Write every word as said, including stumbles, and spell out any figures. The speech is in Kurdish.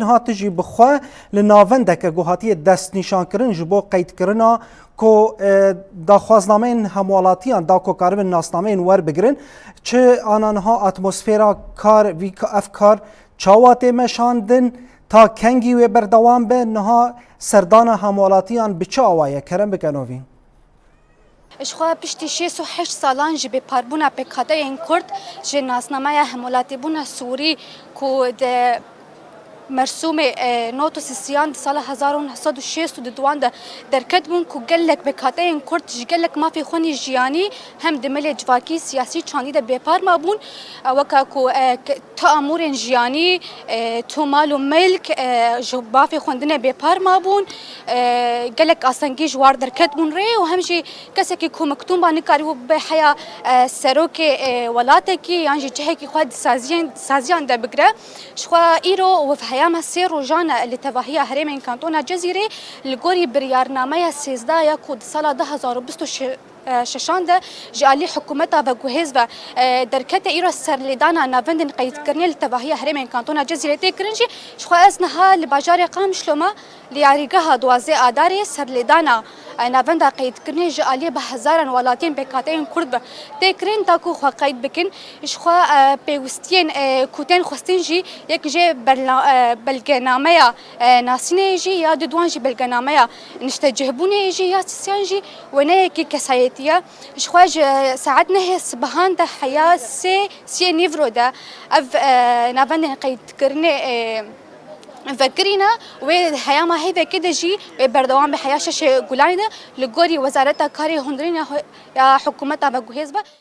Niha tu jî bi xwe li navendeke ku hatiye destnîşankirin ji bo qeydkirina ku, e, daxwaznameyên hemwelatiyan da ku karibin nasnameyên werbigirin, çi ana niha atmosfera kar, vî ka-, ev kar çawa tê meşandin, ta kengî wê berdewam be, niha serdana hemwelatiyan bi çi awa ye? Kerem bike novîn. Ji xwe piştî şêst û heşt salan ji bêparbûna pêkhateyên Kurd ji nasnameya hemwelatîbûna Sûrî ku di mersûmê, e, nod û sisiyan di sala hezar û neh sed û şêst û di duan de derketibûn ku gelek pêkhateyên Kurd ji gelek mafê xwe nî jiyanî hem di milê civakî, siyasî, çandî de bêpar mabûn. E, weke ku, e, ke-, tu amûrên jiyanî, e, tu mal û milk, e, ji mafê xwendinê bêpar mabûn. E, gelek astengî ji war derketibûn rê û hem jî kesekî ku miktûba nikarîbû bibe heya, e, serokê, e, welatekî yan jî cihekî xwe di saziyên, saziyan de bigire. Ji xwe îro û heyama sê rojan e li tevahiya herêmên Kantona Cezîrê li gorî biryarnameya sêzdeh ya ku di sala du hezar û bîst û şeş e, şeşan de ji alî hikûmeta veguhêz ve, e, derkete îro serlêdana navendên qeydkirinê li tevahiya herêmên Kantona Cezîrê tê kirin jî, ji xwe ez niha li bajarê Qamişlo me, li yarîgeha duwazdeh Adarê serlêdana, e, navenda qeydkirinê ji alî bi hezaran welatiyên pêkhateyên Kurd ve tê kirin, ta ku xwe qeyd bikin. Ji xwe, e, pêwistiyên, e, ku tên xwestin jî yek jê berla-, e, belgenameya, e, nasînê jî ya, di duan jî belgenameya niştecihbûnê jî ya, sisiyan jî wêneyekî kesayetî ye. Ji xwe ji saet nehê sibihan de heya sê, siyê nîvro de ev, e, navendên qeydkirinê, e, vekirîne. Wê heyama hêvekê de jî wê berdewam be heya şeşê Gulanê de li gorî Wezareta Karê Hundirîn ya, ya hikûmeta veguhêz be.